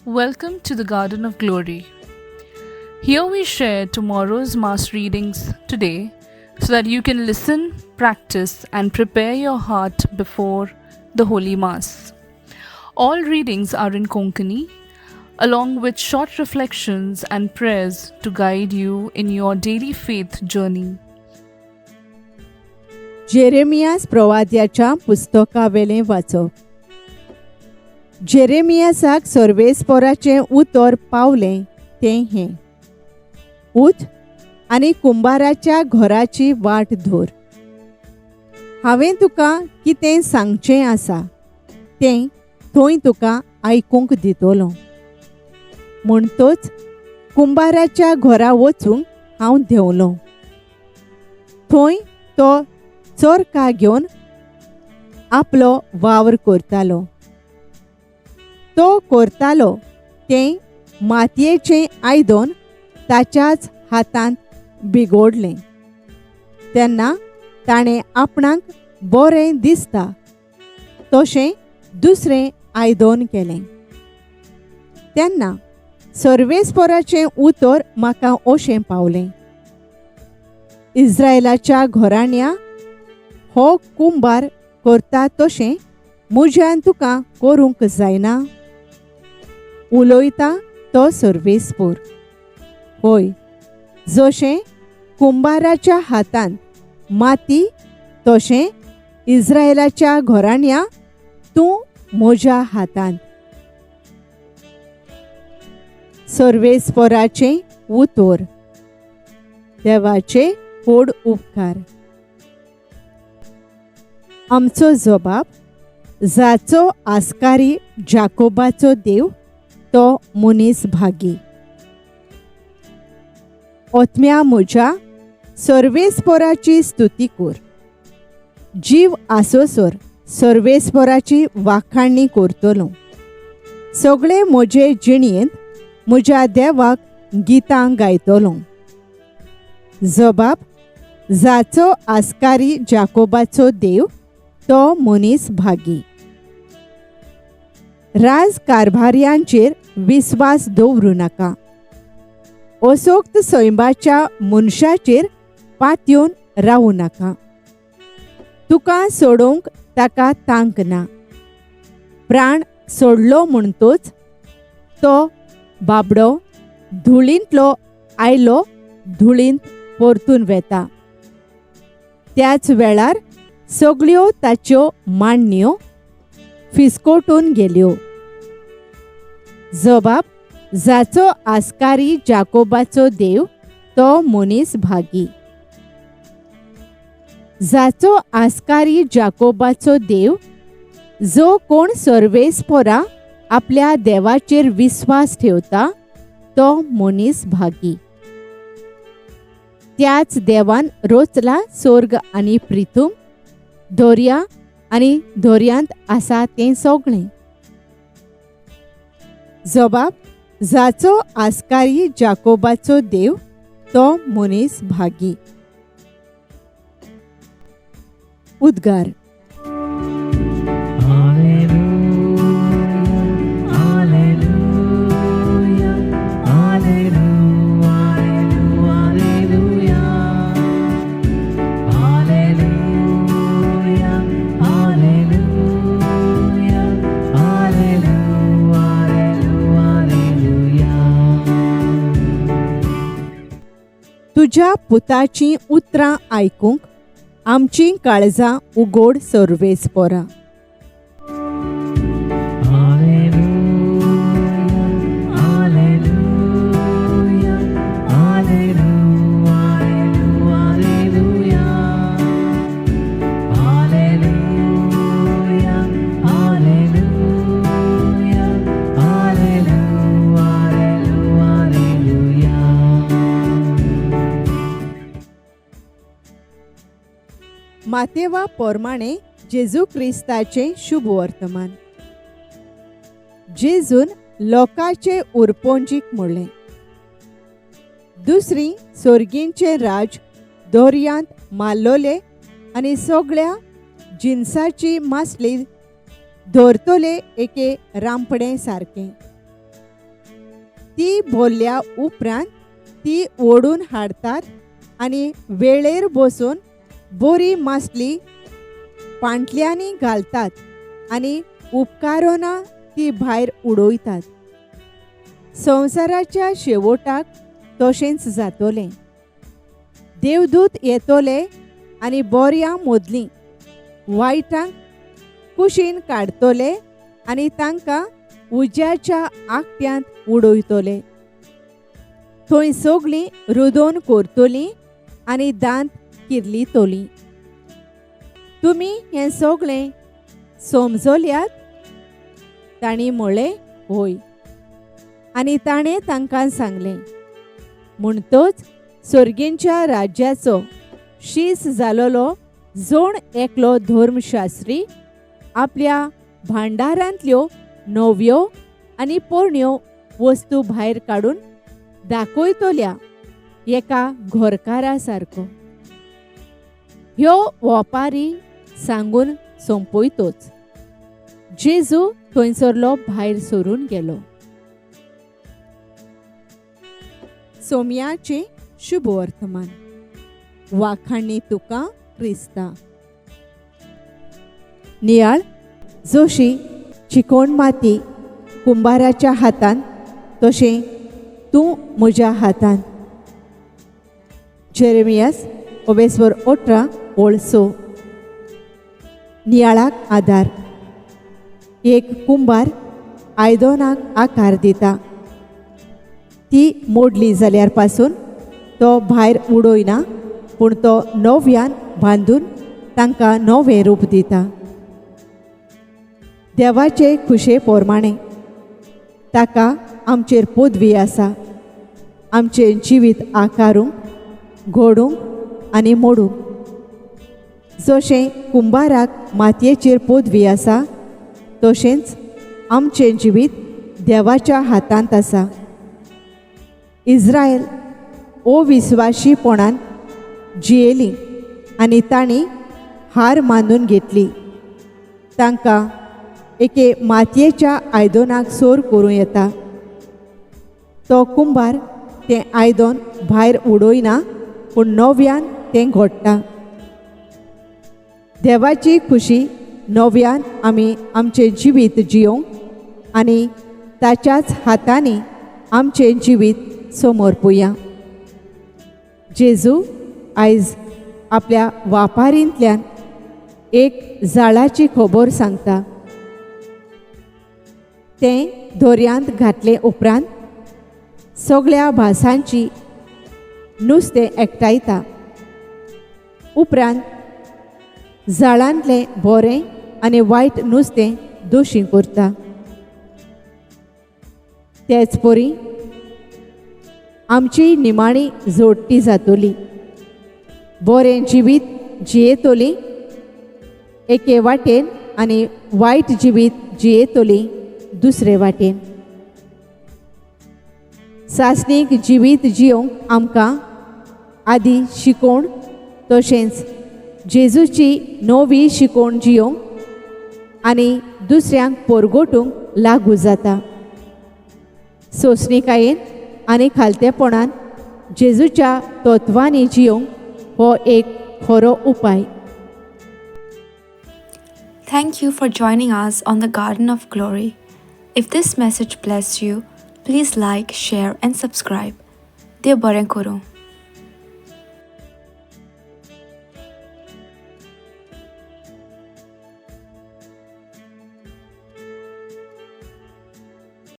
Welcome to the Garden of Glory. Here we share tomorrow's Mass readings today so that you can listen, practice, and prepare your heart before the Holy Mass. All readings are in Konkani, along with short reflections and prayers to guide you in your daily faith journey. Jeremias प्रवाद्याच्या पुस्तकावेलें वाचप. जेरेमियासाक सर्वेस्पोराचें उतर पावलें तें हें: उठ आनी कुंबाराच्या घराची वाट धर. हांवें तुका कितें सांगचें आसा तें थंय तुका आयकूंक दितलो. म्हणटच कुंबाराच्या घरा वचूंक हांव देंवलो. थंय तो चरखा घेवन आपलो वावर करतालो. तो करतालो तें मातयेचें आयदन ताच्याच हातांत बिगोडलें. तेन्ना ताणें आपणाक बरें दिसता तशें दुसरें आयदन केलें. तेन्ना सर्वेस्पोराचें उतर म्हाका अशें पावलें: इस्रायलाच्या घराण्या, हो कुंबार करता तशें म्हज्यान तुका करूंक जायना? उलयता तो सर्वेस्पोर. हय, जशें कुंबाराच्या हातांत माती तशें इस्रायलाच्या घराण्या तूं म्हज्या हातांत. सर्वेस्पोराचें उतर. देवाचे व्हड उपकार. आमचो जबाब: जाचो आस्कारी जाकोबाचो देव तो मनीस भागी. ओतम्या म्हज्या, सर्वेस्पोराची स्तुती कर. जीव आसोसर सर्वेस्पोराची वाखाणणी करतलो. सगळे म्हजे जिणेंत म्हज्या देवाक गितां गायतलो. जबाब: जाचो आस्कारी जाकोबाचो देव तो मनीस भागी. राजकारभार्यांचेर विस्वास दवरूं नाका. असोक्त सैमाच्या मनशाचेर पातयेवन रावूं नाका. तुका सोडोवंक ताका तांक ना. प्राण सोडलो म्हणटच तो बाबडो धुळींतलो आयलो धुळींत परतून वेता. त्याच वेळार सगळ्यो ताच्यो मांडण्यो फिस्कोटून गेल्यो. जबाब: जाचो आस्कारी जाकोबाचो देव तो मनीस भागी. जाचो आस्कारी जाकोबाचो देव, जो कोण सर्वेस्पोरा आपल्या देवाचेर विस्वास ठेवता तो मनीस भागी. त्याच देवान रोचला स्वर्ग आनी प्रिथूम, दर्या आनी दर्यांत आसा तें सगळें. जबाब: जाचो आस्कारी जाकोबाचो देव तो मनीस भागी. उद्गार. तुज्या पुताचीं उतरां आयकूंक आमचीं काळजां उगोड सर्वेस्पोरा. मातेवा पोरमाणे जेजू क्रिस्ताचें शुभ वर्तमान. जेजून लोकाचे उरपोंजीक म्हणलें, दुसरी सोर्गींचें राज दर्यांत मारलोले आनी सगळ्या जिनसाची मासली धरतले एके रांपडे सारकें. ती भरल्या उपरांत ती ओडून हाडटात आनी वेळेर बसून बरी मासली पांटल्यांनी घालतात आनी उपकारोना ती भायर उडयतात. संवसाराच्या शेवटाक तशेंच जातलें. देवदूत येतले आनी बोऱ्यां मदलीं वायटांक कुशीन काडटले आनी तांकां उज्याच्या आकट्यांत उडयतले. थंय सगळीं रुदोन करतलीं आनी दांत किर्लितलीं. तुमी हें सगळें समजल्यात? तांणी म्हळें, हय. आनी ताणें तांकां सांगलें, म्हणटच सर्गींच्या राज्याचो शीस जालोलो जोण एकलो धर्मशास्त्री आपल्या भांडारांतल्यो नव्यो आनी पोरण्यो वस्तू भायर काडून दाखयतल्या एका घरकारा सारको. ह्यो वोपारी सांगून सोंपयतोच जेजू थंयसरलो भायर सरून गेलो. सोम्याचें शुभ वर्तमान. वाखाणी तुका क्रिस्ता. नियाळ जोशी चिकोण माती कुंभाराच्या हातान तशें तूं म्हज्या हातान. जेरेमियास ओबेस्वर 18 ओळ 6. नियाळाक आदार. एक कुंभार आयदनाक आकार दिता. ती मोडली जाल्यार पासून तो भायर उडयना, पूण तो नव्यान बांदून तांकां नवें रूप दिता. देवाचे खुशे प्रमाणे ताका आमचेर पदवी आसा, आमचें जिवीत आकारूंक, घडूंक आनी मोडूंक. जशें कुंभाराक मातयेचेर पदवी आसा तशेंच आमचें जिवीत देवाच्या हातांत आसा. इस्रायल अविस्वाशीपणान जियेली आनी तांणी हार मानून घेतली. तांकां एके मातयेच्या आयदनाक सोर करूं येता. तो कुंभार तें आयदन भायर उडयना, पूण नव्यान तें घडटा. देवाची खुशी नव्यान आमी आमचें जिवीत जियोंक आनी ताच्याच हातांनी आमचें जिवीत समर्पुया. जेजू आयज आपल्या वापारींतल्यान एक जाळाची खबर सांगता. तें दर्यांत घातले उपरांत सगळ्या भासांची नुस्तें एकठांयता. उपरांत जाळांतलें बरें आनी वायट नुस्तें दोशी करता. तेच परी आमची निमाणी जोडटी जातली. बरें जिवीत जियेतली एके वाटेन आनी वायट जिवीत जियेतली दुसरे वाटेन. सासणीक जिवीत जियोंक आमकां आदी शिकोवण तशेंच जेजूची नवी शिकोवण जियोंक आनी दुसऱ्यांक पोरगोटूंक लागू जाता. सोंसणीकायेन आनी खालतेपणान जेजूच्या तत्वांनी जियोंक हो एक खरो उपाय. Thank you for joining us on the Garden of Glory. If this message blessed you, please like, share, and subscribe. देव बरें करूं.